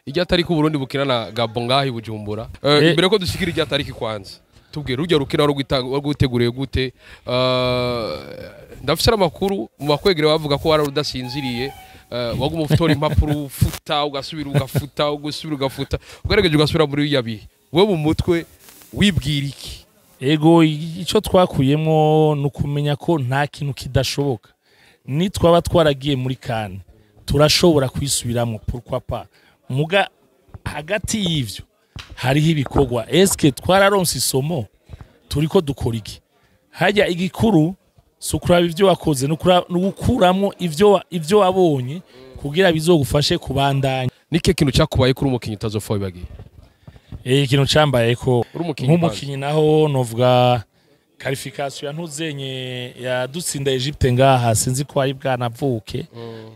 Irya tariki Uburundi bukina na Gabon ngaho i Bujumbura. Imbere ko dushikira irya tariki, kwanza tubwire rujya rukina rwiteguriye gute? Ndafise amakuru mu bakwegere bavuga ko wari udasinziriye, waguma ufutora impapuro, ufuta, ugasubira ugafuta, ugasubira ugafuta, ugerageje ugasubira muri ya bihe. Wewe mu mutwe wibwira iki? Ego, icyo twakuyemo ni ukumenya ko nta kintu kidashoboka. Nitwaba twaragiye muri CAN, turashobora kwisubiramo, pourquoi pas? Muga hagati y'ivyo hariho ibikorwa. Eske twararonse isomo? Turiko dukora iki? Hajya igikuru si ukuraba ivyo wakoze, ni ugukuramwo ivyo wabonye kugira bizogufashe kubandanya. Nike kintu cyakubaye kuri umukinyi utazopfa wibagiye? Ikintu cambaye ko Uri umukinyi? Nk'umukinyi naho novuga qualification ya ntuzenye yadutsinda Egypte ngaha. Sinzi ko ari bwanavuke.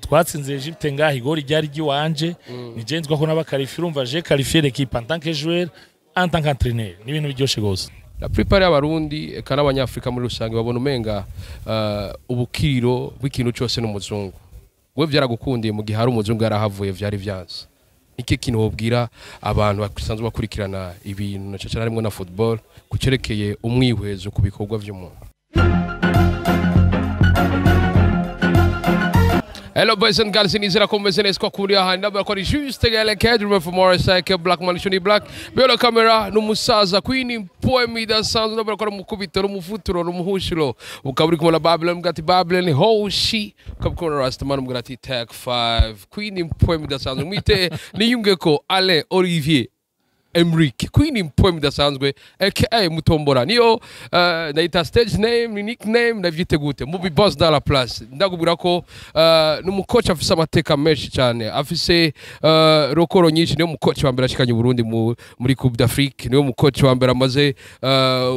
Twatsinze Egypte ngaha, igori ryari giwanje, ni je nzwa ko n'aba qualifié. Urumva, j'ai qualifié l'équipe en tant que joueur, en tant qu'entraîneur. Ni ibintu biryoshe gose. La plupart y'Abarundi eka n'Abanyafrika muri rusange babona umenga ubukiriro bw'ikintu cyose n'umuzungu. We vyaragukundiye mu gihe hari umuzungu yarahavuye vyari vyanse. Niki kintu wobwira abantu basanzwe bakurikirana ibintu na cyane harimwo na football kucerekeye umwihwezo ku bikorwa vy'umuntu? Hello boys and girls, nizera ko mumeze neza ko kuri aha ndabona ko ari juste gale cadre for motorcycle black man shoni black belo camera n'umusaza Queen Poem idasanzwe. Ndabona ko ari umukubito n'umufuturo n'umuhushuro, ukaba uri kumwe na Babylon mbwira ati Babylon hoshi, ukaba uri kumwe na Rastaman mbwira ati Tag 5. Queen Poem idasanzwe, mwite niyunge ko Alain Olivier Emric Queen Poem idasanzwe aka Mutombora, niyo ndayita stage name, ni nickname, ndavyite gute? Mubi boss dans la place. Ndakubwira ko n'umukoci afise amateka menshi cyane, afise records nyinshi. Niyo mukoci wa mbere ashikanye Burundi muri Coupe d'Afrique, niyo mukoci wa mbere amaze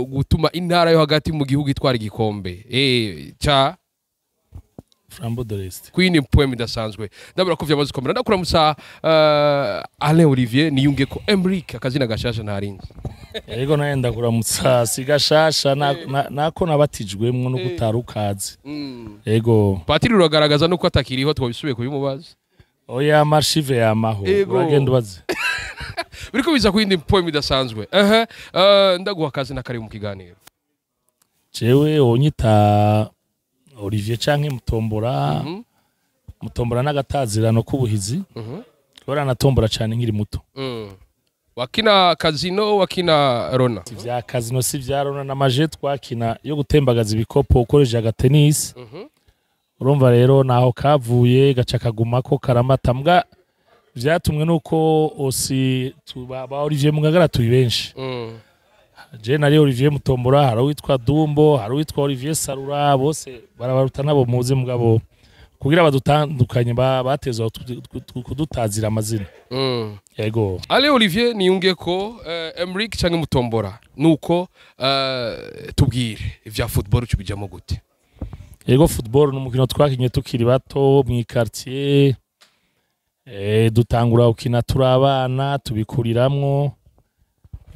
gutuma intara yo hagati mu gihugu itwara igikombe ca Flambeau de l'Est. Queen Poem idasanzwe. Ndabura ko vyamaze gukomera. Ndakuramusa Alain Olivier niyunge ko Emric, akazina gashasha ntarinzi. Ego, naye ndakuramutsa. Sigashasha nako nabatijwemwo no kutarukazi. Ego. Patiri uragaragaza nuko atakiriho, twabisubiye kubimubaza. Oya, ama archives yamaho. Uragenda ubaze. Biriko biza ku yindi poem idasanzwe. Ehe, ndaguha akazi nakari mu kiganiro. Jewe wonyita Olivier canke Mutombora. Mutombora n'agatazirano k'ubuhizi, kubera natombora cane nkiri muto. Wakina casino, wakina rona? Si vya casino, si vya rona, n'amaje twakina yo gutembagaza ibikopo ukoresheje agatenisi. Urumva rero naho kavuye gaca kagumako karamata. Mbwa vyatumwe nuko osi tuba ba Olivier Mugagara turi benshi. Je nari Olivier Mutombora, hari uwitwa Dumbo, hari uwitwa Olivier Sarura, bose barabaruta nabo muzi, mugabo kugira badutandukanye batezwa kudutazira amazina. Yego. Ale Olivier niyunge ko Emric canke Mutombora, nuko tubwire ivya football cubijamo gute? Yego, football ni umukino twakinye tukiri bato mu quartier. Dutangura gukina turi abana, tubikuriramwo,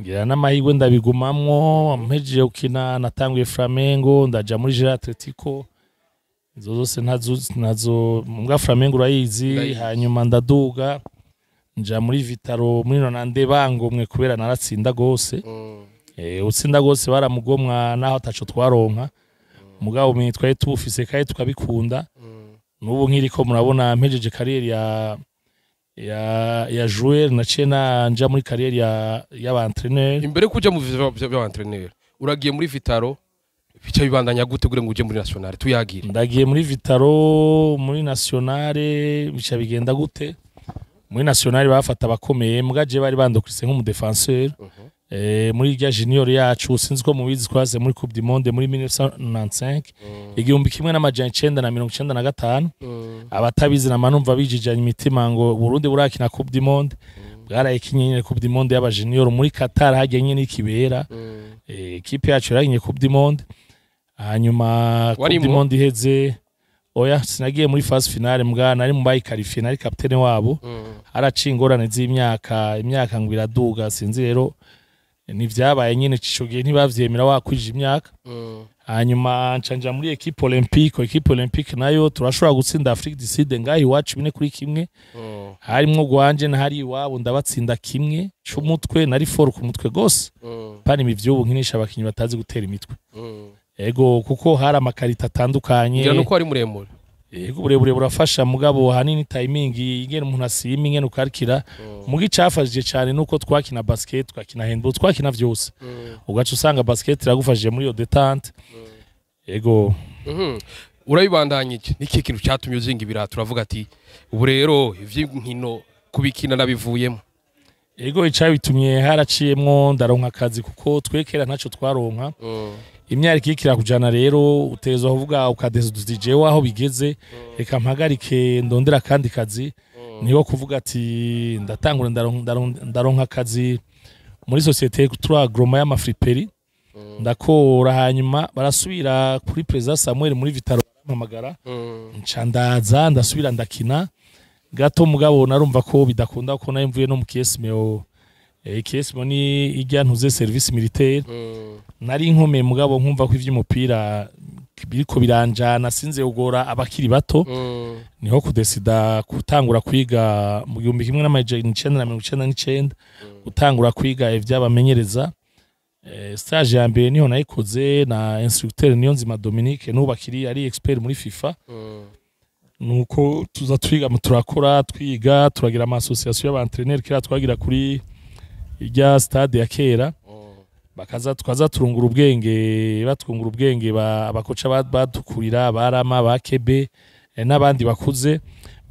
ngira n'amahirwe ndabigumamwo. Mpejeje gukina natanguye Flamengo, ndaja muri Gera Atletico, izo zose ntazo nazo mbwa Flamengo urayizi. Ndayizi. Hanyuma ndaduga nja muri Vital'O muri nonande, bangomwe kubera naratsinda gose. Utsinda gose baramugomwa, naho ataco twaronka, mugabo umenye twari tuwufise kandi tukabikunda. N'ubu nkiriko murabona, mpejeje carrière ya joueur, naciye nanja muri carrière ya y'aba entraîneur. Imbere kuja mu vy'aba entraîneur, uragiye muri Vital'O, bica bibandanya gute kugira ngo uje muri National? Tuyagire. Ndagiye muri Vital'O, muri Nationale bica bigenda gute? Muri Nationale bafata abakomeye, mbwa je bari bandokrise nk'umu défenseur. Muri rya junior yacu, sinzi ko mubizi, twaze muri Coupe du Monde muri 1995, 1995. Abatabizi nama numva bijijanye imitima ngo Burundi burakina Coupe du Monde. Bwarayikinye nyene Coupe du Monde y'aba junior muri Qatar, hajya nyene ikibera. Équipe yacu yarakinye Coupe du Monde, hanyuma Coupe Warimwo? du Monde iheze, oya, sinagiye muri phase finale, mbwa nari mu bayi qualifié, nari capitaine wabo. Haraciye ingorane z'imyaka, imyaka ngo iraduga, sinzi rero. Ntivyabaye nyene ico gihe, ntibavyemera wakwije imyaka. Hanyuma nca nja muri équipe olympique. Équipe olympique nayo turashobora gutsinda Afrique du Sud ngaho iwacu 4-1. Harimwo gwanje na hari iwabo, ndabatsinda kimwe c'umutwe. Nari fort ku mutwe gose, pani imivyubu nkinisha abakinyi batazi gutera imitwe. Ego, kuko hari ama qualités atandukanye. Ngira nuko ari muremure. Ego, uburebure burafasha, mugabo hanini timing, ingene umuntu asima, ingene ukarikira. Mugi cafashije cyane nuko twakina basket, twakina handball, twakina vyose, ugaca usanga basket iragufashije muri iyo détente. Ego. Urabibandanya iki? Niki kintu cyatumye uzinga ibirato uravuga ati ubu rero ivy'inkino kubikina nabivuyemo? Ego, icabitumye haraciyemwo ndaronka akazi, kuko twekera ntaco twaronka. Imyaka iriko kujana rero utezwa kuvuga ukadeza jewe aho bigeze, reka mpagarike ndondera akandi kazi. Niho kuvuga ati ndatangura ndaronka akazi muri société trois groma y'ama friperies. Ndakora, hanyuma barasubira kuri President Samuel muri Vitaro barampamagara. Nca ndaza, ndasubira ndakina gato, mugabo narumva ko bidakunda ko nayo mvuye no mu Kiesmeo. Kiesmeo ni ijya ntuze service militaire. Nari nkomeye, mugabo nkumva ko ivy'umupira biriko biranjana, sinze ugora abakiri bato. Niho kudesida gutangura kwiga mu 1999, gutangura kwiga ivy'abamenyereza. Stage ya mbere niho nayikoze na instructeur Niyonzima Dominique, n'ubu akiri ari expert muri FIFA. Nuko tuza twiga, turakora, twiga, turagira ama association y'aba entraîneur. Kera twagira kuri irya stade ya kera, bakaza tukaza turungura ubwenge, batwungura ubwenge aba coach badukurira barama ba Kebe, n'abandi bakuze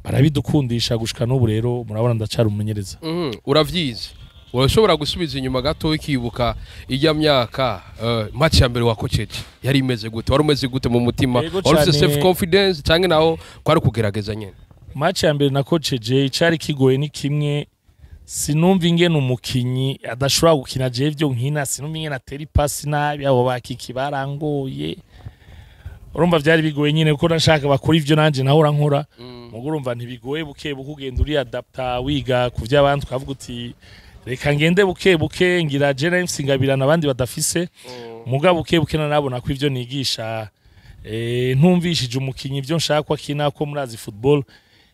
barabidukundisha gushika n'ubu. Rero murabona ndacara umumenyereza. Uravyize, urashobora gusubiza inyuma gato ukibuka ijya myaka, match ya mbere wakoceje yari imeze gute? Wari umeze gute mu mutima? Yego. Wari ufise Cane. self confidence canke naho kwari kugerageza nyene? Match ya mbere nakoceje, icari kigoye ni kimwe: sinumva ingene umukinyi adashobora gukina jewe ivyo nkina, sinumva ingene atera ipasi nabi. Abo bakiki barangoye. Urumva vyari bigoye nyene, kuko nashaka bakora ivyo nanje nahora nkora. Mugo urumva ntibigoye, buke buke ugenda uri adapta, wiga ku vy'abandi, ukavuga uti reka ngende buke buke, ngira je nari mfise ingabirano abandi badafise. Muga buke buke nanabona ko ivyo nigisha, ntumvishije umukinyi ivyo nshaka ko akina, ko murazi football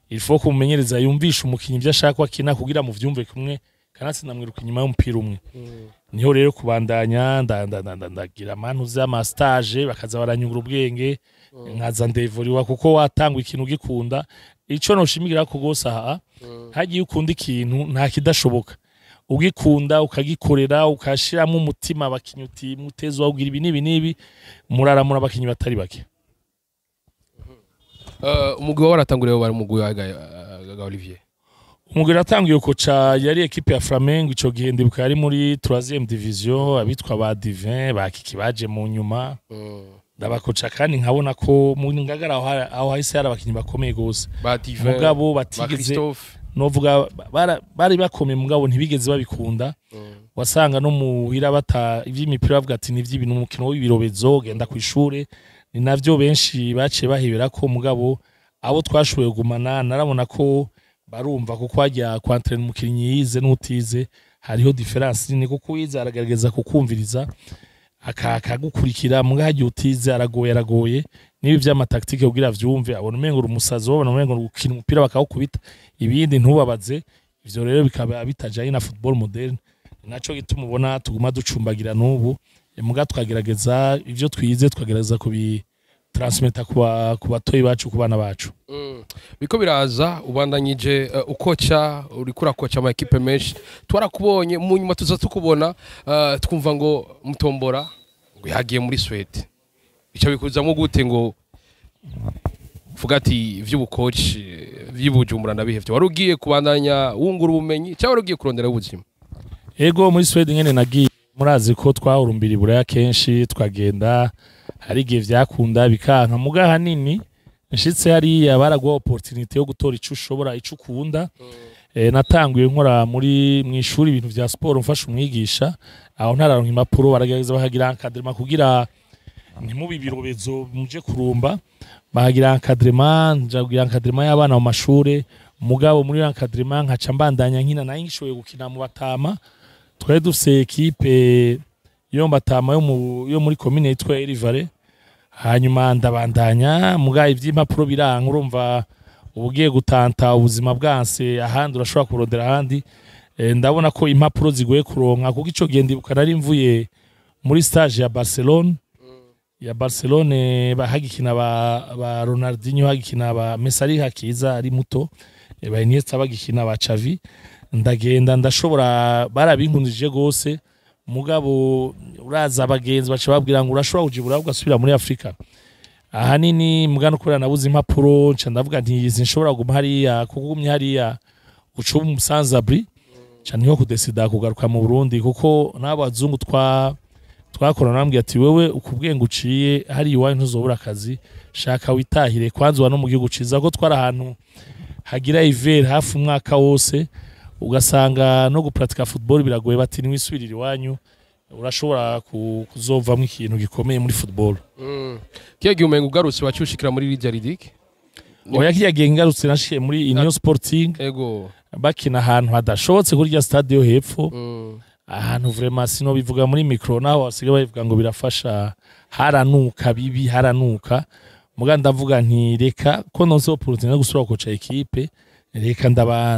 il faut ko umumenyereza yumvisha umukinyi ivyo ashaka ko akina kugira mu vyumve kumwe, kanatsinda mwiruka inyuma y'umupira umwe. Niho rero kubandanya ndagira amantu z'ama stage, bakaza baranyungura ubwenge, nkaza ndevuriwa, kuko watangwa ikintu ugikunda. Ico noshimigira ko gose aha, hagiye ukunda ikintu nta kidashoboka. Ugikunda, ukagikorera, ukashiramo umutima, abakinyi uti mutezo wabwira ibi n'ibi n'ibi, muraramura abakinyi batari bake. Umugwi wawe waratanguriye, bari umugwi wa ga Olivier? Umugwi natangiye koca yari équipe ya Flamengo. Ico gihe ndibuka yari muri 3e division, abitwa ba Divin ba Kiki baje mu nyuma. Ndabakoca kandi nkabona ko mu Ngagara aho hahise hari abakinyi bakomeye gose. Ba Divin, mugabo ba batigeze Christophe. Novuga bari bakomeye, mugabo ntibigeze babikunda. Wasanga no muhira bata ivy'imipira, bavuga ati ni ivy'ibintu, umukino w'ibirobezo, genda kw'ishure. Ni navyo benshi baciye bahebera ko. Mugabo abo twashoboye kugumana narabona ko barumva, kuko hajya kwantrena umukinnyi yize n'utize hariho différence nini, kuko uwize aragerageza kukumviriza, akagukurikira, muga hagiye utize aragoye, aragoye niba ivy'ama tactique kugira vyumve, abona umengo uri umusazi, babona umengo uri gukina umupira bakawukubita, ibindi ntubabaze. Ivyo rero bikaba bitajanye na football moderne. Naco gituma ubona tuguma ducumbagira n'ubu. Muga twagerageza ivyo twize, twagerageza kubi transmeta ku batoyi bacu, ku bana bacu. Biko biraza ubandanyije, ukoca, uriko urakoca ama équipe menshi. Twarakubonye mu nyuma, tuza tukubona, twumva ngo mutombora ngo yagiye muri Swede. Ico bikuzamwo gute ngo vuga ati ivy'ubukoci vy'Ibujumbura ndabihevye? Wari ugiye kubandanya wungura ubumenyi cyangwa wari ugiye kurondera ubuzima? Ego, muri Sweden nyene nagiye, murazi ko twahurumbira iburaya kenshi, twagenda hari igihe vyakunda bikanka, muga hanini nshitse hariya baraguha opportunité yo gutora ico ushobora, ico ukunda. Natanguye nkora muri mw'ishuri ibintu vya sport, mfasha umwigisha aho ntararonka impapuro. Baragerageza bakagira encadrement kugira ntimube ibirobezo muje kurumba, bahagira encadrement, nja kugira encadrement y'abana mu mashure. Mugabo muri encadrement nkaca mbandanya nkina, nayo ngishoboye gukina mu batama. Twari dufise ekipe yo mbatama yo muri commune yitwa Erivare. Hanyuma ndabandanya, muga ivy'impapuro biranka. Urumva ubugiye gutanta ubuzima bwanse, ahandi urashobora kurondera ahandi. Ndabona ko impapuro zigoye kuronka, kuko ico gihe ndibuka nari mvuye muri stage ya Barcelone, bahagikina ba Ronaldinho, hagikina ba Messi, ari hakiza ari muto, ba Iniesta bagikina, ba Xavi. Ndagenda ndashobora, barabinkundije gose, mugabo uraza abagenzi baca babwira ngo urashobora kujibura ugasubira muri Afrika. Ahanini mugano kubera nabuze impapuro, nca ndavuga nti sinshobora kuguma hariya, kuko ugumye hariya uca uba umusanzabri. Nca niho kudesida kugaruka mu Burundi, kuko n'abo bazungu twakorana bambwiye ati: "Wewe ukubwiye ngo uciye hariya iwanyu ntuzobura akazi, shaka witahire kwanza uba no mu gihugu ciza." Ko twari ahantu hagira hiver hafi umwaka wose, ugasanga no gupratika football biragoye. Bati: "Niwisubirire iwanyu, urashobora kuzovamwo ikintu gikomeye muri football." Kiya gihe umenga ugarutse wacushikira muri Lydia Ridic? Oya, kiya gihe ngarutse nashikiye muri Union Sporting. Bakina ahantu hadashobotse, kuri rya stade yo hepfo. Ahantu vraiment sino bivuga muri micro, naho basigaye babivuga ngo birafasha, haranuka bibi, haranuka. Muga ndavuga nti reka ko nonse opportunité yo gusubira gukoca ekipe, reka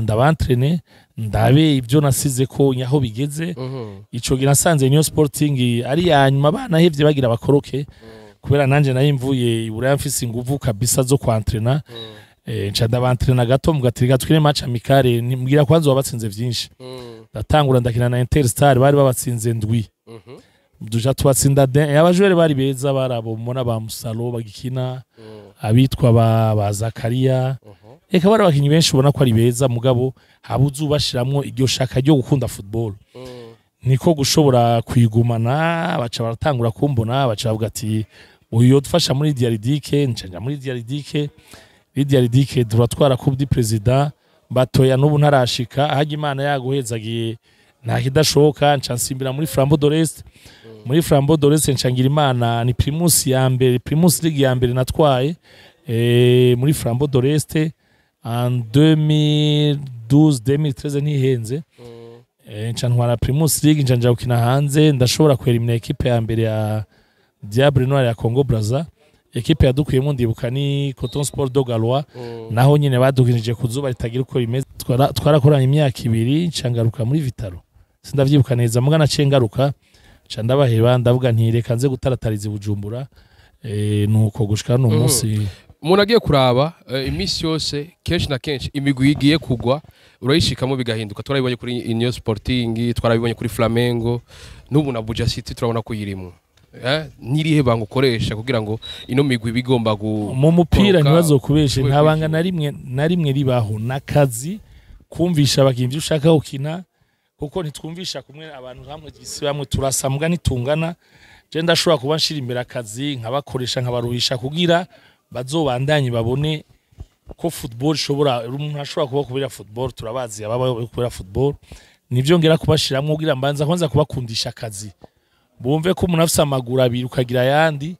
ndabantrene, ndabe ibyo nasize ko nyaho bigeze. Ico gihe nasanze Union Sporting ari ya nyuma, banahevye bagira bakoroke. Kubera nanje nari mvuye i Buraya mfise inguvu kabisa zo kwantrena, nca ndabantrena gato, mugatirika twine match amicale, mbwira kwanza wabatsinze vyinshi. Ndatangura ndakina na Interstar, bari babatsinze ndwi. Duja tubatsinda abajwere bari beza, barabo mubona ba Musalo bagikina, abitwa ba Zakaria. Eka bari abakinyi benshi ubona ko ari beza, mugabo habuze ubashiramwo iryo shaka ryo gukunda football. Niko gushobora kuyigumana, baca baratangura kumbona, baca bavuga ati: "Uyu yodufasha muri Diaridike." Nca nja muri Diaridike. Lydia Ridic turatwara Coupe du Président, batoya n'ubu ntarashika ahajya. Imana yaguhezagiye nta kidashoboka. Nca nsimbira muri Flambeau de l'Est. Muri Flambeau de l'Est nca ngira Imana, ni Primus ya mbere, Primus League ya mbere natwaye muri Flambeau de l'Est en 2012, 2013 ntihenze. Nca ntwara Primus League, nca nja gukina hanze, ndashobora kwerimina ekipe ya mbere ya Diable Noir ya Congo Brazza. Ekipe yadukuyemo ndibuka ni Coton Sport do Galois. Naho nyine badukinije ku zuba ritagira uko rimeze. Twarakoranye imyaka 2, nca ngaruka muri Vital'O, sindavyibuka neza, muga naciye ngaruka, nca ndabaheba, ndavuga nti reka nze gutaratariza i Bujumbura. Nuko gushika no munsi. Umuntu agiye kuraba, iminsi yose kenshi na kenshi imigwi igiye kugwa urayishikamo bigahinduka. Twarabibonye kuri Union Sporting, twarabibonye kuri Flamengo, n'ubu na Buja City turabona ko yirimo. N'irihe banga ukoresha kugira ngo ino migwi bigomba gu Mu mupira koroka, ntibazokubeshe, ube nta banga kwishyura. na rimwe na rimwe ribaho. N'akazi kumvisha abakinyi ivyo ushaka gukina, kuko ntitwumvisha kumwe abantu hamwe isi bamwe turasa mbwa ntitungana. Je ndashobora kuba nshira imbere akazi, nkabakoresha, nkabaruhisha kugira bazobandanye babone ko football ishobora, umuntu ashobora kuba kubera football. Turabazi ababaho kubera football. Nivyo ngera kubashiramwo kugira mbanza kwanza kubakundisha akazi, bumve ko umuntu afise amaguru abiri ukagira ayandi,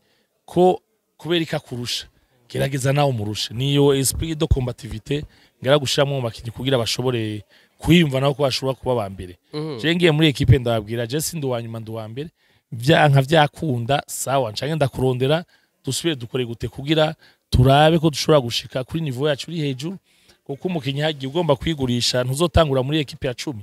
ko kubera ikakurusha gerageza nawe umurushe. Niyo esprit de combativité ngera gushiramwo mu bakinyi kugira bashobore kwiyumva nabo ko bashobora kuba ba mbere. Je ngiye muri ekipe ndababwira: je sindi uwa nyuma, ndi uwa mbere. Vyanka vyakunda, sawa, ncange ndakurondera, dusubire dukore gute kugira turabe ko dushobora gushika kuri niveau yacu iri hejuru. Kuko umukinyi hagiye ugomba kwigurisha, ntuzotangura muri ekipe ya 10.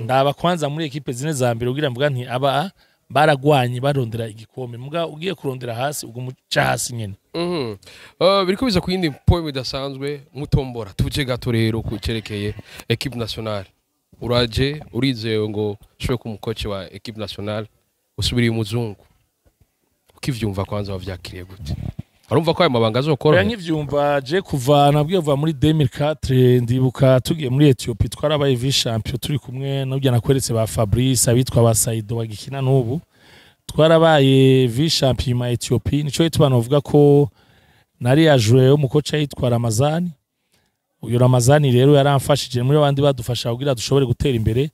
Ndaba kwanza muri ekipe zine za mbere kugira mvuga nti aba baragwanye barondera igikombe. Muga ugiye kurondera hasi, ubwo muca hasi nyene. Biriko biza ku yindi point idasanzwe mutombora. Tuje gato rero ku cerekeye équipe nationale. Uraje urizewe ngo ushobore kuba umukoci wa équipe nationale, usubiriye umuzungu. Ukivyumva kwanza wavyakiriye gute? Urumva ko ayo mabanga Oya, azokoroha? Nkivyumva je kuva nabwiye kuva muri 2004, ndibuka tugiye muri Ethiopie twarabaye vice champion, turi kumwe n'ubyo nakweretse ba Fabrice, abitwa ba Saido bagikina n'ubu. Twarabaye vice champion ma Ethiopie. Nico gituma novuga ko nari yajuye umukoca yitwa Ramazani. Uyu Ramazani rero yaramfashije muri abandi badufasha kugira dushobore gutera imbere.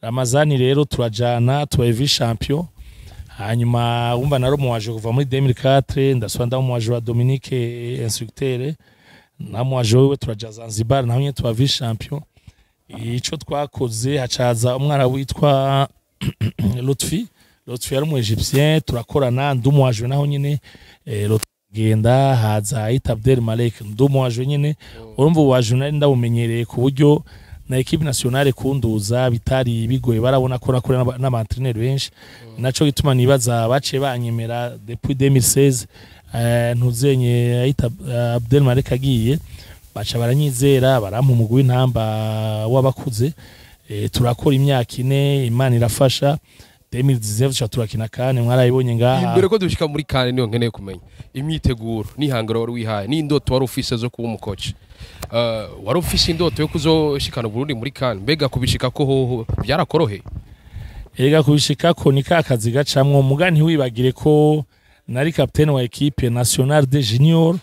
Ramazani rero turajana tubaye vice champion. Hanyuma wumva nari umuwaje kuva muri 2004, ndasubira ndaba umuwaje wa Dominique instructeur, namuwaje wewe, turaja Zanzibar, naho nyene tuba vice champion. Ico twakoze hacaza umwana witwa Lotfi. Lotfi yari umu Égyptien, turakorana, ndi umu adjoint naho nyine. Lotfi genda, haza Ait Abdel Malek, ndi umu adjoint nyine. Urumva ubu adjoint nari ndawumenyereye, ku buryo na équipe nationale kunduza bitari bigoye. Barabona ko nakora n'aba entraîneur benshi, naco gituma nibaza baciye banyemera depuis 2016. Ntuzenye Ait Abdel Malek agiye, baca baranyizera, barampa umugwi w'intamba w'abakuze. Turakora imyaka 4, Imana irafasha, 2019 tuca turakina CAN, mwarayibonye ngaha. Imbere ko dushika muri CAN, niyo nkeneye kumenya imyiteguro n'ihangiro wari wihaye n'indoto wari ufise zo kuba umukoci. Wari ufise indoto yo kuzoshikana Burundi muri CAN? Mbega kubishika ko hoho byarakoroheye? Erega kubishikako ni ka kazi gacamwo. Muga ntiwibagire ko nari capitaine wa équipe nationale de junior.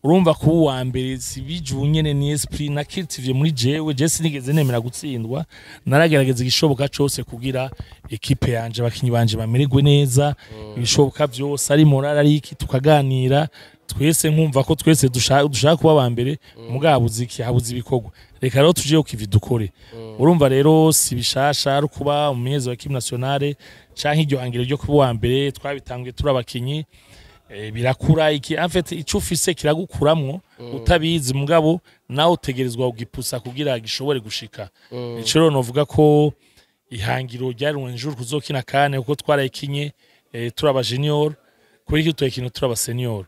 Urumva kuba uwa mbere si biju nyene, ni esprit na cultive muri jewe. Je sinigeze nemera gutsindwa, naragerageza igishoboka cose kugira équipe yanje, abakinyi banje bamererwe neza, ibishoboka vyose, ari moral, ari iki, tukaganira twese, nkumva ko twese dushaka kuba aba mbere. Mugabo iki habuze ibikorwa, reka rero tuje kukivi dukore. Urumva rero si bishasha, ari kuba umumenyereza wa équipe nationale canke iryo hangiro ryo kuba uwa mbere, twabitanguye turi abakinyi. Birakura iki, en fait ico ufise kiragukuramwo utabizi, mugabo nawe utegerezwa kugipusa kugira gishobore gushika. Ico rero novuga ko ihangiro ryari un jour kuzokina CAN, kuko twarayikinye turi aba junior, kuri iki tuyikina turi aba senior.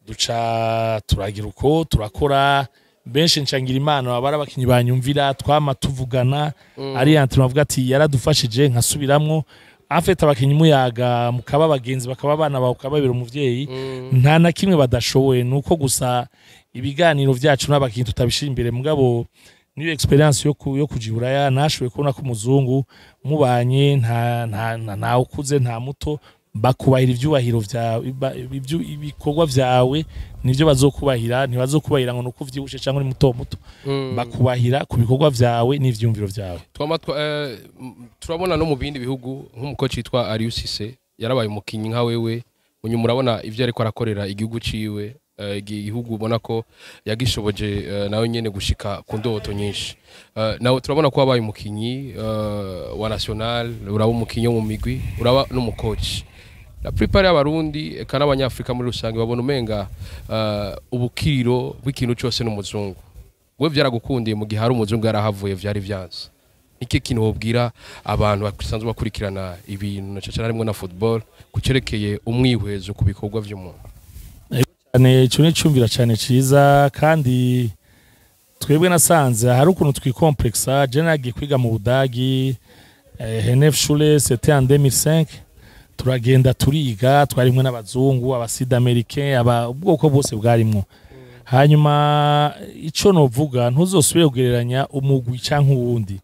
Duca turagira uko turakora benshi, ncangira Imana abari abakinyi banyumvira, twama tuvugana, ari entraînement avuga ati yaradufashije, nkasubiramwo. En fait abakinyi muyaga mukaba abagenzi, bakaba abana bawe, ukababera umuvyeyi, nta na kimwe badashoboye. Nuko gusa ibiganiro vyacu n'abakinyi tutabishira imbere. Mugabo niyo expérience yo kuja iburaya, nashoboye kubona ko umuzungu mubanye, nta ukuze nta muto, bakubahira ivyubahiro vyawe, ibikorwa vyawe nivyo bazokubahira. Ntibazokubahira ngo nuko uvyibushe cyangwa uri muto muto, bakubahira ku bikorwa vyawe n'ivyumviro vyawe. Turabona no mu bindi bihugu nk'umukoci yitwa Aliou Cissé, yarabaye umukinyi nka wewe, munyuma urabona ivyo ariko arakorera igihugu ciwe, igihugu ubona ko yagishoboje nawe nyene gushika ku ndoto nyinshi. Nawe turabona ko wabaye umukinyi wa national, uraba umukinyi wo mu migwi, uraba n'umukoci. La plupart y'Abarundi eka n'Abanyafrika muri rusange babona umenga ubukiriro bw'ikintu cyose n'umuzungu. We vyaragukundiye mu gihe hari umuzungu yarahavuye vyari vyanse? Niki kintu wobwira abantu basanzwe bakurikirana ibintu na cyane harimwo na football kucerekeye umwihwezo ku bikorwa vy'umuntu? Cyane, ico ni icumvira cyane ciza. Kandi twebwe nasanze hari ukuntu twikomplexa. Je nagiye kwiga mu Budagi, Hennef Schule, c'était en 2005. Turagenda turiga, twarimwe n'abazungu, aba sud-américain, aba ubwoko bwose bwarimwo. Hanyuma ico novuga, ntuzosubire kugereranya umugwi canke uwundi,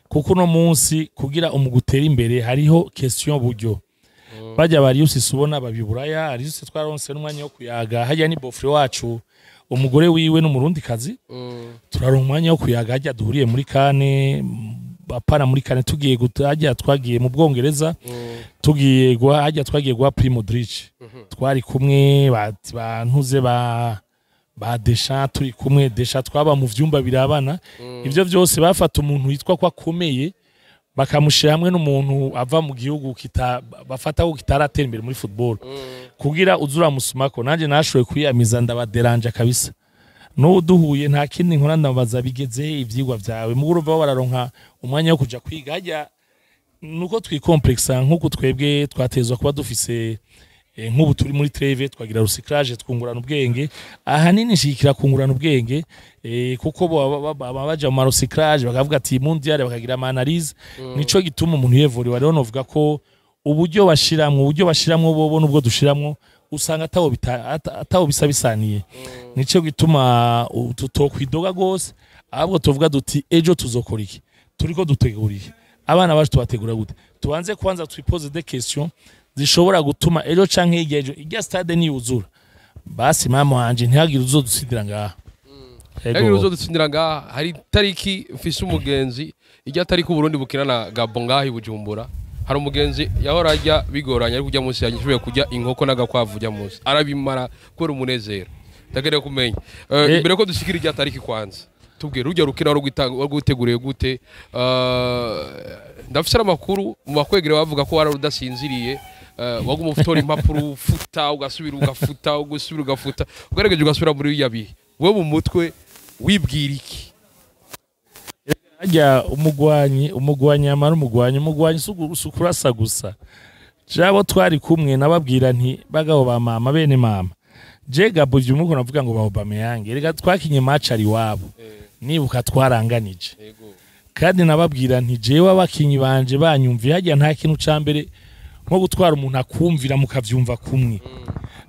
kuko uno munsi kugira umugwi utere imbere hariho question buryo. Bajya bari usise ubona babiburaya, ari usise twaronse n'umwanya wo kuyaga hajya, ni beau-frère wacu, umugore wiwe n'umurundi kazi. Turaronka umwanya wo kuyaga hajya duhuriye muri CAN, apana muri CAN, tugiye hajya twagiye mu Bwongereza, tugiye guha hajya twagiye guha Prix Modric, twari kumwe bantuze ba Deschamps, turi kumwe Deschamps, twaba mu vyumba birabana. Ivyo vyose bafata umuntu yitwa ko akomeye bakamushira hamwe n'umuntu ava mu gihugu kita bafata ko kitaratera imbere muri football, kugira uzura musumako. Nanje nashoboye kwiyamiza, ndabaderanja kabisa. N'ubu duhuye nta kindi nkora, ndabaza bigeze ivyigwa vyawe. Muguru urumva bararonka umwanya wo kuja kwiga hajya. Nuko twikomplexa, nk'uko twebwe twatezwa kuba dufise nk'ubu turi muri trêve, twagira recyclage, twungurana ubwenge. Ahanini nshigikira kungurana ubwenge, kuko bo baba baja mu recyclage bakavuga ati mondial, bakagira ama analyse. Nico gituma umuntu yevuriwa. Rero novuga ko uburyo bashiramwo bobo nubwo dushiramwo usanga atawo bisa bisaniye. Nico gituma tutokwidoga gose, ahubwo tuvuga duti ejo tuzokora iki, turiko dutegura iki, abana bacu tubategura gute. Tubanze kwanza twipoze des questions zishobora gutuma ejo canke hirya ejo irya stade niyuzura, basi mama wanje ntihagire uzodutsindira ngaha. Ego. Yagira uzodutsindira ngaha. Hari tariki mfise umugenzi, ijya tariki Uburundi bukina na Gabon ngaha i Bujumbura, hari umugenzi yahora ajya bigoranye, ariko ujya munsi yashoboye kurya inkoko n'agakwavu, ujya munsi arabimara kubera umunezero. Ndakeneye kumenya imbere ko dushikira ijya tariki, kwanza tubwire rujya rukina warwiteguriye gute? Ndafise amakuru mu bakwegere bavuga ko wari udasinziriye, waguma utora impapuro, ufuta, ugasubira ugafuta, ugasubira ugafuta, ugerageje ugasubira muri biriya bihe, wewe mu mutwe wibwira iki? Harya umugwanyi yamara umugwanyi si ukurasa gusa. Jabo twari kumwe nababwira nti: "Bagabo ba mama, bene mama, je Gabo ivyo muko navuga ngo ba Aubameyang, reka twakinye match ari wabo, nibuka twaranganije." Kandi nababwira nti: "Jewe abakinyi banje banyumviye." Harya nta kintu ca mbere nko gutwara umuntu akumvira, mukavyumva kumwe.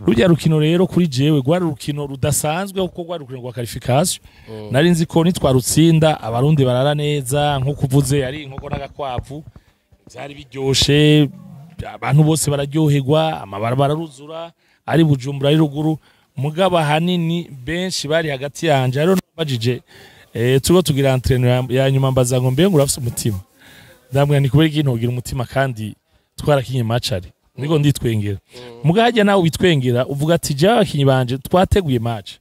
Rujya rukino rero kuri jewe rwari urukino rudasanzwe, kuko rwari urukino rwa qualification. Nari nzi ko nitwarutsinda Abarundi barara neza, nko kuvuze ari inkoko n'agakwavu, byari biryoshe, abantu bose bararyoherwa, amabarabara aruzura, ari Bujumbura ari ruguru. Mugabo ahanini benshi bari hagati yanje. Rero nabajije, turiko tugira entraînement ya nyuma, mbaza ngo: "Mbe ngo urafise umutima?" Ndamubwira ni kubera iki ntogira umutima kandi twarakinye match ari niko nditwengera. Muga hajya nawe witwengera, uvuga ati: "Jewe abakinyi banje twateguye match,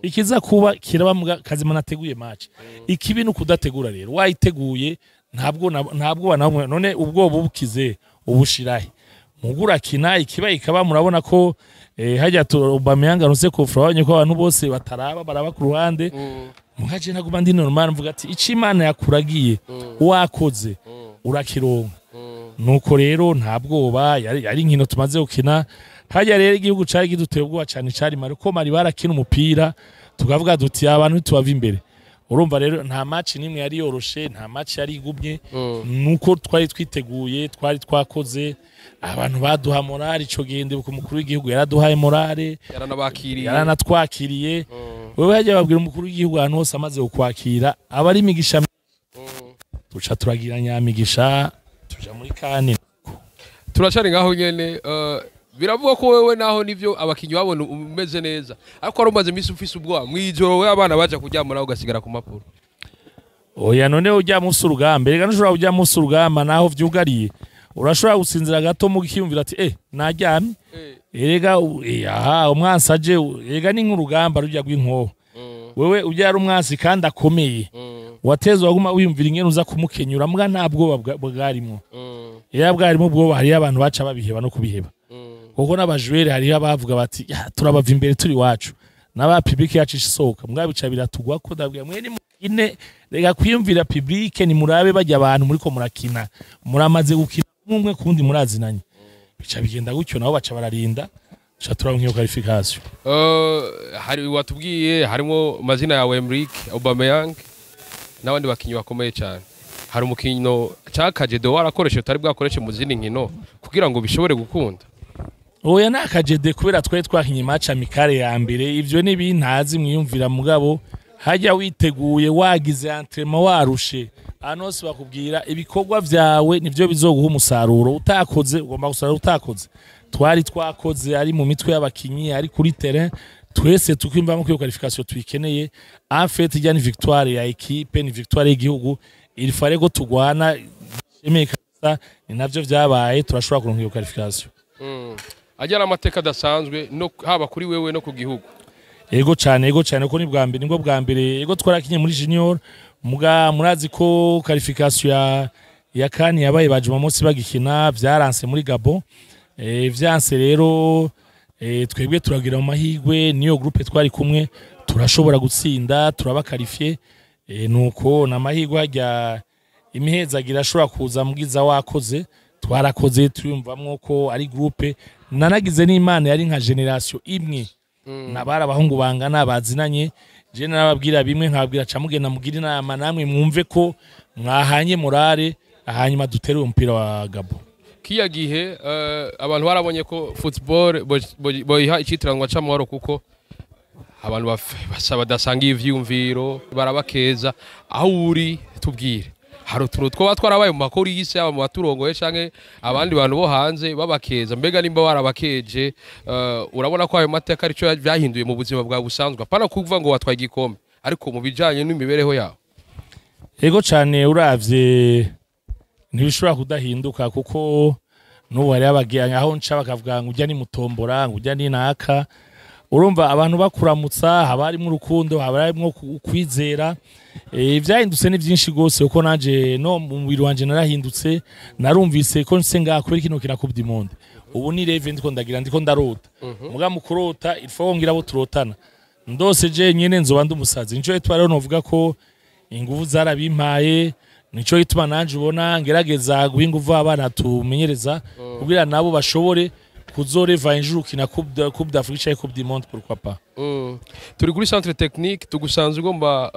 ikiza kuba kiraba, muga kazima nateguye match." Ikibi ni ukudategura. Rero wayiteguye, ntabwo na none ubwoba bukize ubushirahe, muga urakina, ikiba ikaba. Murabona ko hajya Aubameyang arose kufra, wabonye ko abantu bose bataraba, baraba ku ruhande. Mugaje naguma ndi normal, mvuga ati: "Ico Imana yakuragiye wakoze urakironka." Nuko rero nta bwoba, yari inkino tumaze gukina. Hajya rero igihugu cari kiduteye ubwoba cane cari Mali, ko Mali barakina umupira tukavuga duti: "Abantu ntitubava imbere." Urumva rero nta match nimwe yari yoroshe, nta match yari igumye. Nuko twari twiteguye, twari twakoze, abantu baduha morale. Ico gihe ndibuka umukuru w'igihugu yaraduhaye morale. Yaranabakiriye. Yaranatwakiriye. Wewe hajya babwira umukuru w'igihugu ahantu hose amaze kukwakira aba ari imigisha. Tuca turagira nyamigisha, tuja muri kane. Turacari ngaho nyene. Biravuga ko wewe naho nivyo abakinyi babona umeze neza, ariko wari umaze iminsi ufise ubwoba mwijoro, we abana baja kuryama nawe ugasigara ku mpapuro. Oya, none ujya munsi urugamba, reka ntushobora kujya munsi urugamba naho vyugariye, urashobora gusinzira gato mu kiyumvira ati: "Eh, naryamye." Erega aha umwansi aje, erega ni nk'urugamba rujya rw'inkoho. Wewe ujya ari umwansi kandi akomeye, watezwa waguma wiyumvira ingene uza kumukenyura, mbwa nta bwoba bwarimwo. Iyo bwarimo ubwoba, hariyo abantu baca babiheba no kubiheba, kuko n'abajwere hariyo abavuga bati: "Ya, turabava imbere turi iwacu n'aba public yacu isohoka." Mbwa bica biratugwa ko ndabwira mwe nimukine, reka kwiyumvira public, nimurabe bajya abantu muriko murakina, muramaze gukina umwe kundi murazinanye. Bica bigenda gutyo, nabo baca bararinda, tuca turonka iyo qualification. Hari watubwiye harimo amazina yawe, Emerick Aubameyang n'abandi bakinyi bakomeye cyane. Hari umukino cakajedo warakoreshe utari bwakoreshe mu zindi nkino kugira ngo bishobore gukunda? Oya, ni akajede, kubera twari twakinye match amicale ya mbere. Ivyo ni bintazi mwiyumvira, mugabo hajya witeguye, wagize entraînement, warushe, ahantu hose bakubwira ibikorwa vyawe nivyo bizoguha umusaruro. Utakoze ugomba gusarura utakoze. Twari twakoze, ari mu mitwe y'abakinyi, ari kuri terrain, twese tukimvamo ko iyo qualification tuyikeneye. En fait ijya ni victoire ya équipe, ni victoire y'igihugu. Il fallait ko tugwana shemeye kabisa, ni navyo vyabaye, turashobora kuronka iyo qualification. Ajya ari amateka adasanzwe no haba kuri wewe no ku gihugu. Ego cyane, ego cyane, ko ni bwa mbere, nibwo bwa mbere. Ego, twarakinye muri junior, muga murazi ko qualification ya CAN yabaye ba Jumamosi bagikina, vyaranse muri Gabon. Vyanse rero, twebwe turagira mu mahirwe niyo groupe twari kumwe, turashobora gutsinda, turaba qualifié. Nuko na mahirwe, hajya imihezagira ashobora kuza mbwiza wakoze. Twarakoze, turiyumvamwo ko ari groupe nanagize n'Imana yari nka génération imwe, nabari abahungu bangana bazinanye. Je narababwira bimwe, nkababwira: "Ca mugenda mugira inama namwe, mwumve ko mwahanye morale, hanyuma dutere uwo mupira wa Gabo." Kiya gihe abantu barabonye ko football boyiha icitiranwa c'amahoro, kuko abantu basaba badasanga ivyiyumviro barabakeza. Aho uri tubwire, hari utuntu twoba twarabaye mu makuru y'isi, yaba mu baturongoye canke abandi bantu bo hanze babakeza? Mbega nimba warabakeje, urabona ko ayo mateka arico vyahinduye mu buzima bwawe busanzwe, apana kuvuga ngo watwaye igikombe, ariko mu bijanye n'imibereho yawe? Ego cane, uravye ntibishobora kudahinduka, kuko n'ubu hariho abagiye aho nca bakavuga ngo ujya ni mutombora, ngo ujya ni naka. Urumva abantu bakuramutsa, haba harimo urukundo, haba harimo kwizera. Ivyahindutse ni byinshi gose, kuko nanje no mu mubiri wanje narahindutse. Narumvise ko nse ngaha kubera kino kina Coupe du Monde. Ubu ni rêve ndiko ndagira, ndiko ndarota. Muga mu kurota, il faut ngira abo turotana. Ndose je nyene nzoba ndi umusazi. Nico gituma rero novuga ko inguvu zarabimpaye. Nico gituma nanje ubona ngerageza guha inguvu abana tumenyereza, kugira nabo bashobore kuzoreva un jour kina Coupe d'Afrique canke Coupe du Monde, pourquoi pas. Turi kuri centre technique, tugusanze ugomba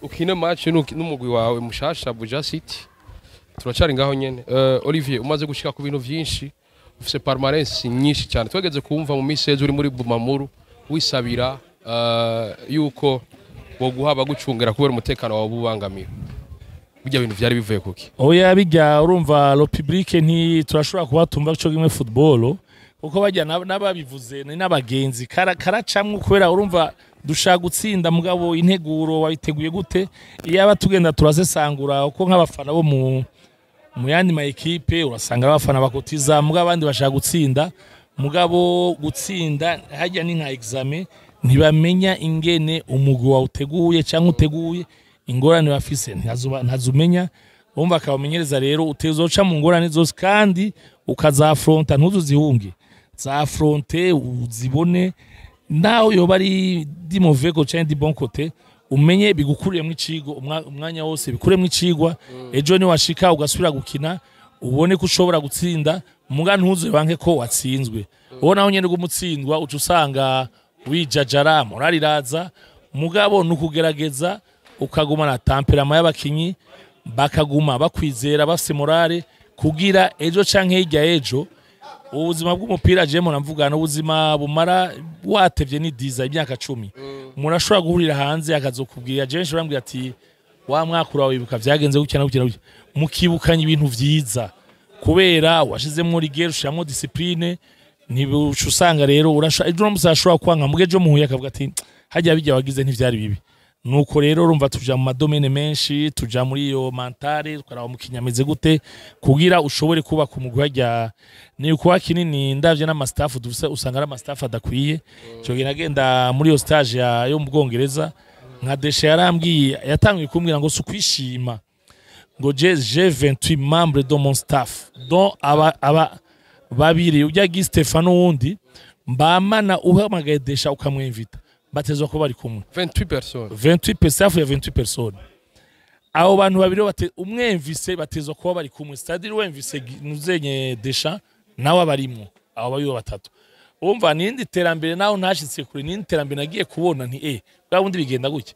ukine match n'umugwi wawe mushasha Buja City. Turacari ngaho nyene. Olivier, umaze gushika ku bintu vyinshi, ufise palmarès nyinshi cyane. Twageze kumva mu minsi uri muri Bumamuru wisabira yuko boguha bagucungera kubera umutekano wawe ubangamiwe. Bijya bintu vyari bivuye kuki? Oya, bijya urumva le public nti turashobora kuba tumva cyo kimwe football, kuko bajya n'ababivuze ni n'abagenzi karacamwe, kubera urumva dushaka gutsinda, mugabo integuro wayiteguye gute? Iyaba tugenda turasesangura uko nk'abafana bo mu yandi ma équipe, urasanga abafana bakotiza, mugabo abandi bashaka gutsinda. Mugabo gutsinda hajya ni nka examen, ntibamenya ingene umugwi wawe uteguye cyangwa uteguye, ingorane bafise ntazumenya. Urumva akabamenyereza rero utezoca mu ngorane zose kandi ukazafronta, ntuzuzihunge, zafronte uzibone, naho yoba ari du mauvais côté canke du bon côté, umenye bigukuriyemo icigwa umwanya wose, bikuremo icigwa. Ejo ni washika ugasubira gukina, ubone ko ushobora gutsinda, muga ntuze banke ko watsinzwe. Uwo naho nyene gumutsindwa uca usanga wijajara, moraliraza. Mugabo nukugerageza ukaguma na tempérament y'abakinyi, bakaguma bakwizera, bafise morale, kugira ejo canke hirya ejo. Ubuzima bw'umupira jemo namvuga n'ubuzima bumara watevye ni diza imyaka 10. Murashobora guhurira hanze akazokubwira, je benshi barambwira ati: "Wa mwaka urawibuka vyagenze gutya na gutya na gutya?" Mukibukanya ibintu vyiza kubera washizemwo rigueur, ushiramwo discipline. Ntibuca usanga rero urasha ejo uramutse ashobora kwanga muge ejo muhuye akavuga ati: "Hajya bijya wagize ntivyari bibi." Nuko rero urumva tuja mu ma domaines menshi, tuja muri iyo mentale, tukaraba umukinyi ameze gute kugira ushobore kubaka umugwi. Hajya ni ukuba kinini, ndavye n'ama staff dufise, usanga ari ama staff adakwiye. Ico gihe nagenda muri iyo stage yo mu Bwongereza, nka Deschamps yarambwiye, yatanguye kumbwira ngo si ukwishima, ngo je j'ai 28 membres de mon staff, dont aba babiri ujya Guy Stefano wundi mbamana. Uhamagaye Deschamps ukamwemvita, batezwa ko bari kumwe. 28 personnes? 28, staff ya 28 personnes. Abo bantu babiri umwemvise batezwa kuba bari kumwe, c'est-à-dire wemvise nuzenye Deschamps nawe abarimwo, abo babiri batatu. Umva nindi terambere naho ntashitse kure, nindi terambere nagiye kubona nti bwa bundi bigenda gutya.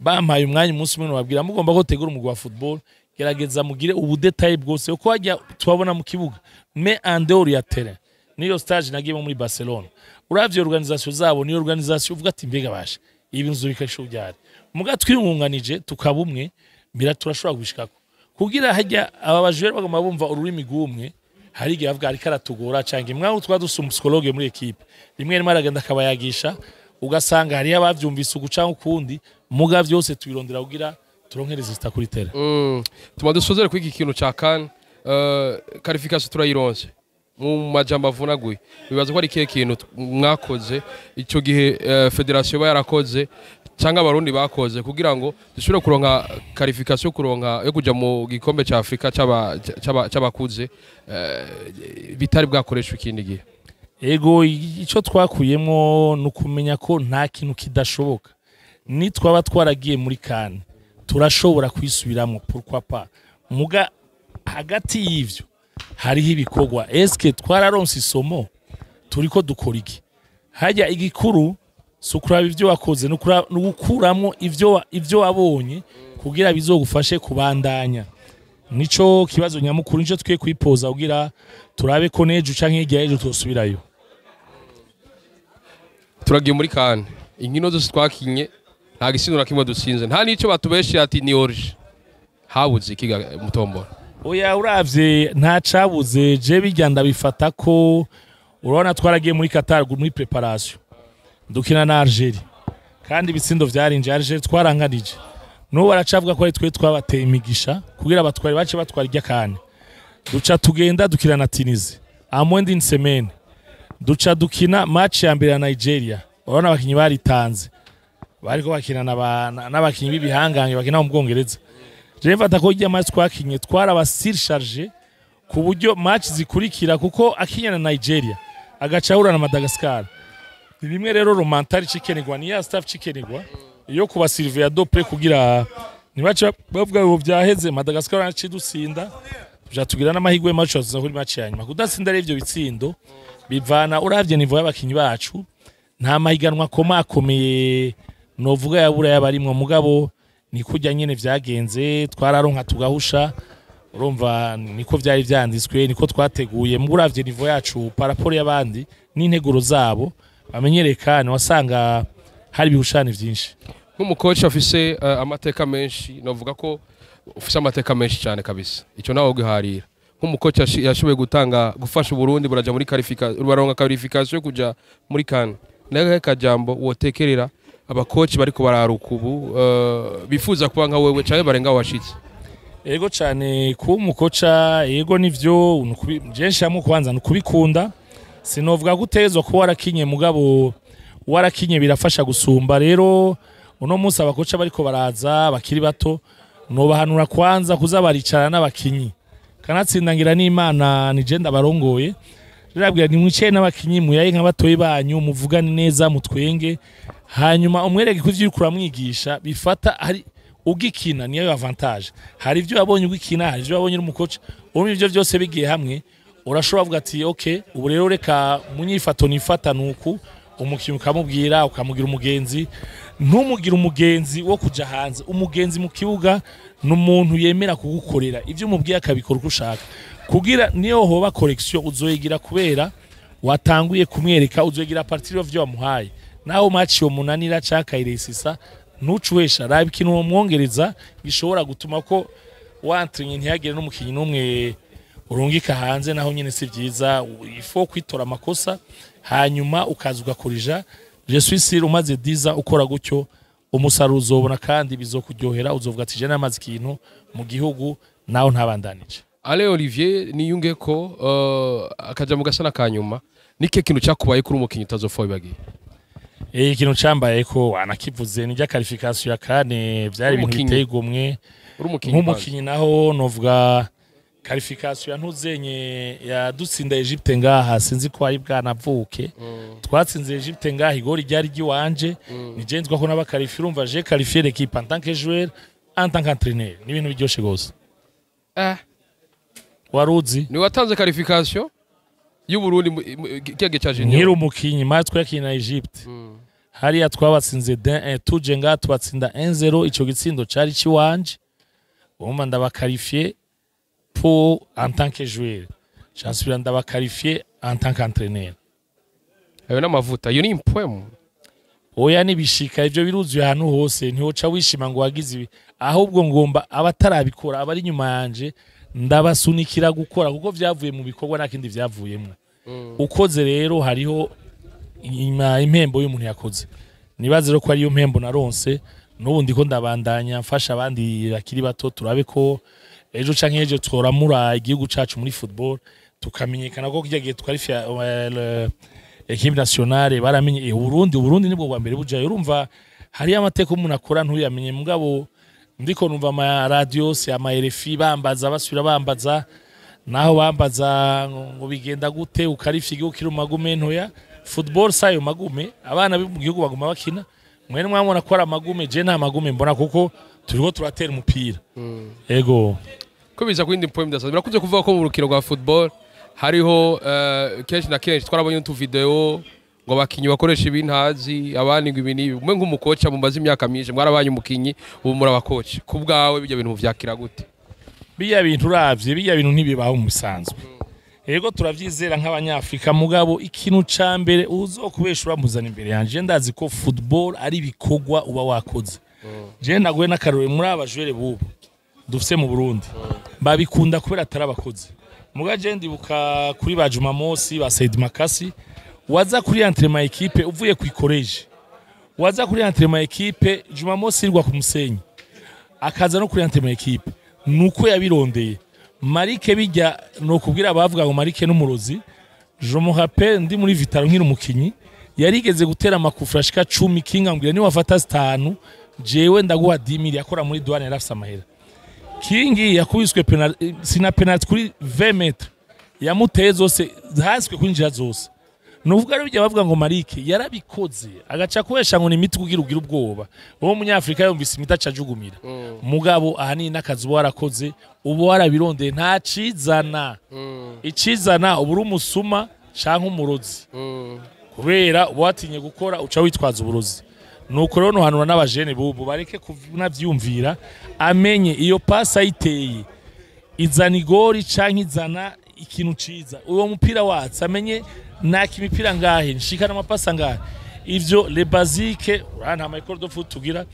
Bampaye umwanya umunsi umwe, nababwira: "Mugomba ko tegura umugwi wa football, gerageza mugire ubu détail bwose, uko hajya tubabona mu kibuga, mais en dehors ya terrain." Niyo stage nagiyemo muri Barcelona, uravye organisation zabo, niyo organisation uvuga ati: "Mbega basha ibi nzu bikasho byari." Muga twiyungunganije tukaba umwe, mbira turashobora kubishikako, kugira hajya aba bajure bagomba bumva ururimi rw'umwe. Hari igihe bavuga ariko aratugora canke mwaho twa dusa psychologue muri équipe, rimwe rimwe aragenda akabayagisha, ugasanga hariyo abavyumvise uguca ukundi. Muga vyose tubirondera kugira turonke résultat kuri terrain. Tuma dusozere kuri iki kintu ca CAN. Qualification turayironse. Mu majambo avunaguye, bibaza ko ari ikihe kintu mwakoze ico gihe, fédération iba yarakoze cyangwa abarundi bakoze, kugira ngo dushobore kuronka qualification, kuronka yo kuja mu gikombe ca Afrika c'abakuze, bitari bwakoreshwa ikindi gihe? Ego, icyo twakuyemo ni ukumenya ko nta kintu kidashoboka. Nitwaba twaragiye muri CAN, turashobora kwisubiramo, pourquoi pas. Muga hagati y'ivyo hariho ibikorwa. Eske twararonse isomo? Turiko dukora iki? Hajya igikuru si ukuraba ivyo wakoze, ni ugukuramwo ivyo wabonye kugira bizogufashe kubandanya. Nico kibazo nyamukuru, nico twiye kwipoza kugira turabe ko nejo canke hirya y'ejo twosubirayo. Turagiye muri CAN, inkino zose twakinye nta gisindo na kimwe dutsinze, nta n'icyo batubeshe ati ni orge. Habuze ikiga mutombora? Oya, uravye nta cabuze. Je bijya ndabifata ko urabona twaragiye muri Qatar muri préparation, dukina na Algeria, kandi ibitsindo vyarinje. Algeria twaranganije, n'ubu baracavuga ko ari twe twabateye imigisha kugira batware, bace batwara irya kane. Duca tugenda dukina na Tunisie à moins d'une semaine. Duca dukina match ya mbere ya Nigeria, urabona abakinyi baritanze, bariko bakina n'abakinyi b'ibihangange bakina mu Bwongereza. Je mfata ko irya match twakinye twaraba surchargé ku buryo match zikurikira, kuko akinya na Nigeria agaca ahura na Madagascar, ni bimwe rero le mental cikenegwa, ni ya staff cikenegwa iyo kuba surveiller de près kugira ntibace bavuga ngo byaheze. Madagascar yacidutsinda, tuja tugira n'amahirwe match tuza kuri match ya nyuma. Kudatsinda rero ivyo bitsindo bivana, uravye niveau y'abakinyi bacu, nta mahiganwa akomakomeye novuga yabura yabarimwo, mugabo ni kurya nyene vyagenze, twararonka tugahusha. Urumva niko vyari vyanditswe, niko twateguye. Mu uravye niveau yacu par rapport y'abandi n'integuro zabo bamenyereye, kandi wasanga hari ibihushane vyinshi. Nk'umukoci afise amateka menshi, navuga ko ufise amateka menshi cyane kabisa, icyo nawe ugiharira, nk'umukoci yashoboye gutanga gufasha Uburundi buraja muri qualification, baronka qualification yo kuja muri CAN, nawe kajambo wotekerera abakoci bariko bararuka ubu, bifuza kuba nka wewe canke barenga aho washitse? Ego cyane, kuba umukoca, ego nivyo, je nshiramwo kwanza nukubikunda. Sinovuga ko utegezwa kuba warakinye, mugabo warakinye birafasha gusumba. Rero uno munsi abakoca bariko baraza bakiri bato, nobahanura kwanza kuza baricara n'abakinyi, kanatsinda ngira n'Imana nije ndabarongoye. Rirabwira ni mwicaye n'abakinyi, muyaye nka batoyi banyu, muvugane neza, mutwenge, hanyuma umwereke ko ivyo uriko uramwigisha bifata hari ugikina, niyo avantage. Hari ibyo wabonye ugikina, hari ibyo wabonye uri umukoca. Urumva ivyo byose bigiye hamwe, urashobora kuvuga ati: "Okay, ubu rero reka munyifato nifata nuku." Umukinnyi ukamubwira, ukamugira umugenzi, ntumugire umugenzi wo kuja hanze. Umugenzi mu kibuga ni umuntu yemera kugukorera ibyo umubwiye, akabikora uko ushaka, kugira niyo hoba correction uzoyigira kubera watanguye kumwereka, uzoyigira à partir y'ivyo wamuhaye. Naho match yo munanira cakayiresisa, ntucuhesha, raba ikintu womwongereza gishobora gutuma ko wantrinye ntihagire n'umukinyi n'umwe urungika hanze. Naho nyene si vyiza, il faut kwitora amakosa, hanyuma ukaza ugakorija. Je suis sûr, umaze 10 ans ukora gutyo, umusaruro uzobona kandi bizokuryohera, uzovuga ati: "Je namaze ikintu mu gihugu naho ntabandanije." Alain Olivier niyunge ko akaja mu gasana ka nyuma, nike kintu cyakubaye kuri umukinyi utazopfa wibagiye? Ikintu cambaye ko wanakivuze ni rya qualification ya kane, vyari ibintu Umukinyi. biteye igomwe. Uri umukinyi? Nk'umukinyi naho novuga qualification ya ntuzenye yadutsinda Egypte ngaha, sinzi ko ari bwanavuke. Twatsinze Egypte ngaha, igori ryari ry'iwanje, ni je nzwa ko n'aba qualifié. Urumva j'ai qualifié l'équipe en tant que joueur, en tant qu'entraîneur, ni ibintu biryoshe gose. Waruzi? Ni watanze qualification y'u Burundi kiya gihe cya Nkiri junior? umukinyi, match yakina na Egypte hariya, twabatsinze 1, tuje ngaha tubatsinda 1-0. Ico gitsindo cari ciwanje. Urumva ndaba qualifié pour en tant que joueur, chansubira ndaba qualifié en tant qu'entraîneur. Ayo n'amavuta, iyo ni impwemu. Oya, nibishika ivyo biruzuye ahantu hose, ntiwoca wishima ngo wagize ibi. Ahubwo ngomba abatarabikora, abari inyuma yanje, ndabasunikira gukora, kuko vyavuye mu bikorwa, nta kindi vyavuyemwo. Ukoze rero hariho impembo y'umuntu yakoze. Nibaze rero ko ariyo mpembo naronse, n'ubu ndiko ndabandanya mfasha abandi bakiri bato, turabe ko ejo canke ejo tworamura igihugu cacu muri football, tukamenyekana, ko kirya gihe twari équipe nationale baramenye Uburundi. Uburundi nibwo bwa mbere bujayo. Urumva hariyo amateka umuntu akora ntuyamenye, mugabo ndiko numva ama radio se, ama RFI bambaza, basubira bambaza, naho bambaza ngo bigenda gute ukarifiga igihugu kiri mu magume ntoya. Football sayo magume, abana bo mu gihugu baguma bakina. Mwene mwamubona ko ari amagume, je nta magume mbona, kuko turiko turatera umupira. Ego. Ko biza ku yindi point idasanzwe, birakunze kuvuga ko mu rukino rwa football hariho kenshi na kenshi twarabonye utu video ngo abakinyi bakoresha ibintazi, abandi ngo ibi n'ibi. Mwe nk'umukoca mumaze imyaka myinshi, mwarabanye umukinyi, ubu murabakoca, ku bwawe bijya bintu muvyakira gute? Biya bintu uravye, biya bintu ntibibaho mu bisanzwe. Ego, turavyizera nk'abanyafrika, mugabo ikintu ca mbere uzokubesha uramuzana imbere yanje. Ndazi ko football ari ibikorwa uba wakoze. Je naguye n'akarore muri aba joueurs bubu dufise mu Burundi, babikunda kubera atari abakozi. Muga je ndibuka kuri ba Juma Mosi, ba Said Makasi, waza kuri entraînement équipe uvuye ku collège, waza kuri entraînement équipe, Juma Mosi irwa ku musenyi, akaza no kuri entraînement équipe nuko yabirondeye. Marike bijya no kubwira abavuga ngo Marike n'umurozi. Je me rappelle, ndi muri Vital'O nkiri umukinyi, yarigeze gutera amakufra ashika 10. Kinga ambwira: "Niwafata zitanu, jewe ndaguha 10 000." Yakora muri douane, yarafise amahera. Kingi yakubiswe penalty, sina penalty kuri 20 mètres yamuteye zose, haswe kwinjira zose. Nuvuga rero bijya bavuga ngo Marike yarabikoze, agaca kubesha ngo ni imiti kugira ugire ubwoba. Wowe Umunyafrika yumvise imiti acajugumira. Mugabo ahanini n'akazi uba warakoze, uba warabirondeye, nta cizana. Icizana uba uri umusuma canke umurozi, kubera uba watinye gukora, uca witwaza uburozi. Nuko rero nuhanura n'abajene bubu bareke kunavyumvira, amenye iyo pasi ayiteye izana igori canke izana ikintu ciza. Uwo mupira watse, amenye naka imipira ngahe, nshikana amapasi angahe. Ivyo les basiques, ura nta ma école de foot tugira.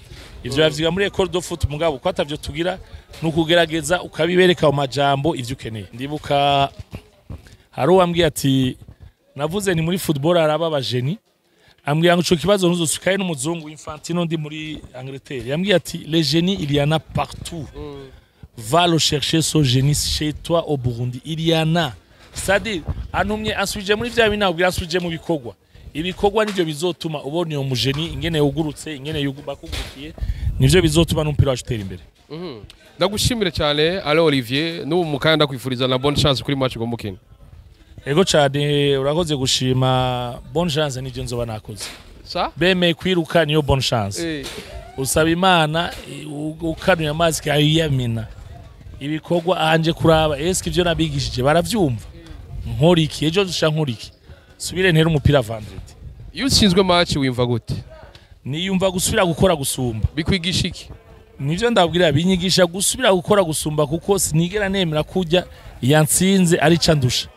Ivyo bavyiga muri école de foot, mugabo ko atavyo tugira, ni ukugerageza ukabibereka mu majambo ivyo ukeneye. Ndibuka hari uwambwiye ati, navuze ni muri football haraba aba génies, ambwira ngo ico kibazo ntuzosukaye. N'umuzungu Infantino, ndi muri Angleterre, yambwiye ati: "Les génies, il y en a partout. Va le chercher, ce génie, chez toi au Burundi, il y en a." C'est-à-dire antumye ansubije muri vya bintu nabwira, ansubije mu bikorwa. Ibikorwa nivyo bizotuma ubona iyo mu génie ingene yugurutse, ingene bakugurukiye, nivyo bizotuma n'umupira wacu utera imbere. Ndagushimire cyane, Alain Olivier. N'ubu mu kanya ndakwifuriza na bonne chance kuri match ugomba gukina. Ego cyane, urakoze gushima. Bonne chance nivyo nzoba nakoze. Sa Bemeye kwiruka, niyo bonne chance. Usaba Imana, ukanuye amazi kayiyamina. Ibikorwa anje kuraba eske ivyo nabigishije baravyumva, nkora iki ejo, dusha nkora iki, subire ntere umupira vendredi. Iyo utsinzwe match wimva gute? Niyumva gusubira gukora gusumba. Bikwigisha iki? Nivyo ndabwira, binyigisha gusubira gukora gusumba, kuko sinigera nemera kujya yantsinze ari ca ndusha.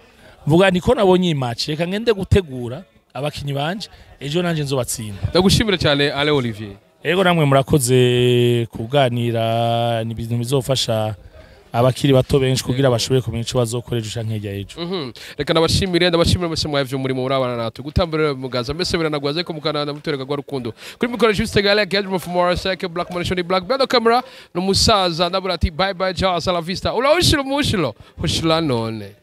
Mvuga niko nabonye iyi match, reka ngende gutegura abakinyi banje, ejo nanje nzobatsinda. Ndagushimire cyane, Alain Olivier. Ego, namwe murakoze kuganira. Ni ibintu bizofasha abakiri bato benshi kugira bashobore kumenya ico bazokora ejo canke hirya y'ejo. Reka ndabashimire, ndabashimire mwese mwavyo umurimo murabana natwe gutambira mugaza mbese biranagwaze ko mukanana mutereka gwa rukundo. Kuri mikoro Juste Gale Gadro from Morosek Black Manation Black Bedo camera n'umusaza ndabura ati: "Bye bye, ciao, hasta la vista." Ula ushilo mushilo ushila none.